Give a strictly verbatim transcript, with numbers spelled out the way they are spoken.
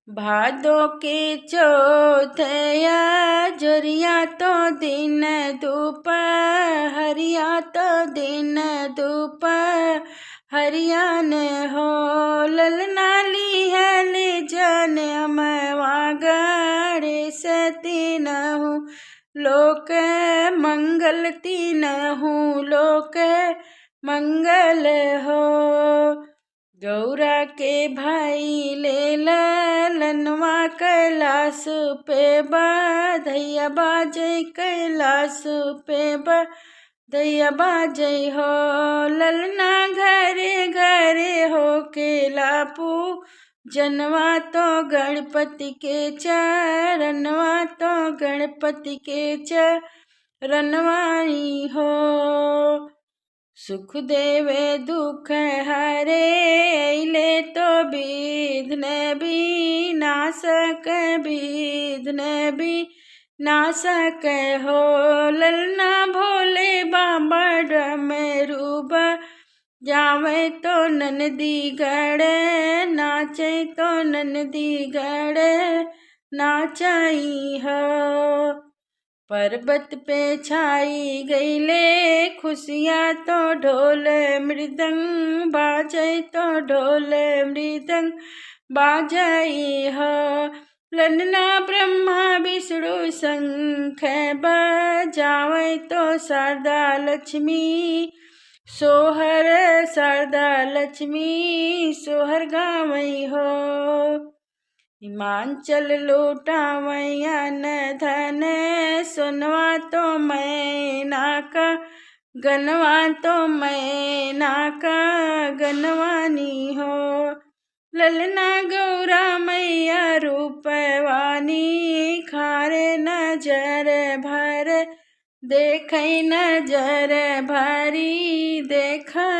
भादो के चौथया जोरिया तो दिन दुपहरिया तो दिन दुपहरिया ने हो। ललना लिहल जनमवा गणेश तीनहु लोक मंगल तीनहु लोक मंगल हो। गौरा के भाई ले ललनवा कैलाश पे बधैया बाजै कैलाश पे बधैया बाजै हो। ललना घरे घरे होके लापू जनवा तो गणपति के चरणवा तो गणपति के चरणवाई हो। सुख देवे दुख हरे अइले तो विघ्न विनाशक विघ्न विनाशक हो। ललना भोले बाबा डमरू बजावै तो ननदीगण नाचै तो ननदीगण नाचै हो। पर्वत पे छाई गइले खुशिया तो ढोल मृदंग बाजै तो ढोल मृदंग बाजै हो। ललना ब्रह्मा विष्णु शंख बजावै तो शारदा लक्ष्मी सोहर शारदा लक्ष्मी सोहर गावै हो। हिमांचल लुटावै अन धन सोनवा तो मैना का गनवा तो मैना का गनवानी हो। ललना गौरा मैया रूपवानी खारे नजर भर देखै नजर भरी देखा